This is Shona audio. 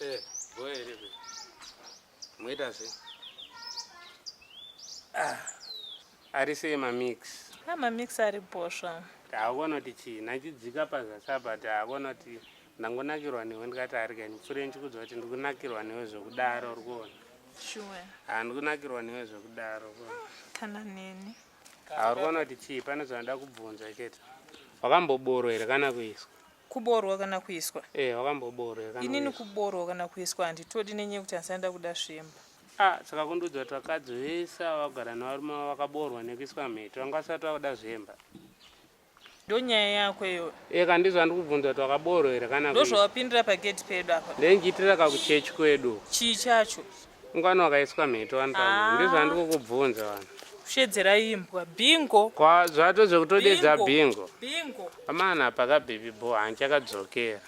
Eh, bho here be. Moita sei? Ah, ari sei mamix? Ah, mamix ari bhosva. Taakona kuti chii, nachidzika pazasi apa taakona kuti ndangonakirwa newe ndikati arika ndipfure ndichikudza kuti ndikunakirwa newe zvekudaro uri kuona. Sure. Ah, ndikunakirwa newe zvekudaro. Kana neni. Ah, uri kuona kuti chii, pane zvanoda kubvunza chete. Wakamboborwa here kana kuiswa? Kuborwa kana kuiswa? Eh, wakamboborwa here kana Inini kuiswa? kuborwa kana kuiswa handitodi nenyaya yekuti handisati ndakuda zvemba. Ah, saka kundiudza kuti vakadzi vese ava vagara nevarume vavo vakaborwa nekuiswa mhete vanga vasati vakuda zvemba. Ndonyaya yako iyoyo. Eh, kana ndizvo andikubvunza kuti wakaborwa here kana kuiswa. Ndozvawapindira pagate pedu apa. Ndendichiitira kakuchechi kwedu. Chii chacho? Ungano wakaiswa mhete wani pano. Ah. Ndizvo andikukubvunza wani. Kushedzera imbwa. Bingo. Kwa zvato zvekutodedza bingo. Bingo. Amana apa kabhebhi bho hanchakadzokera.